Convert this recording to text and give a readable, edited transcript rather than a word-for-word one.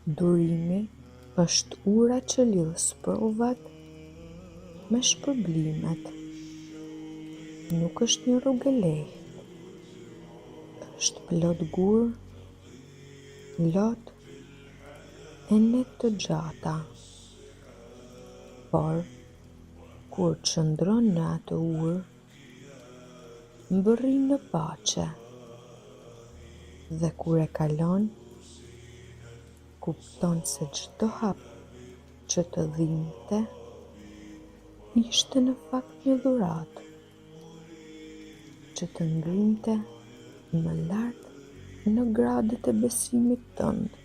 Durimi është ura që lidh sprovat me shpërblimet. Nuk është një rrugë e lehtë. Është plot gurë, lot e net të gjata. Por, kur qëndron në atë urë, mbërrin në paqe. Dhe kur e kalon, kupton se çdo hap që të dhimbte, ishte në fakt një dhuratë që të ngrinte më lart në gradët e besimit tënd.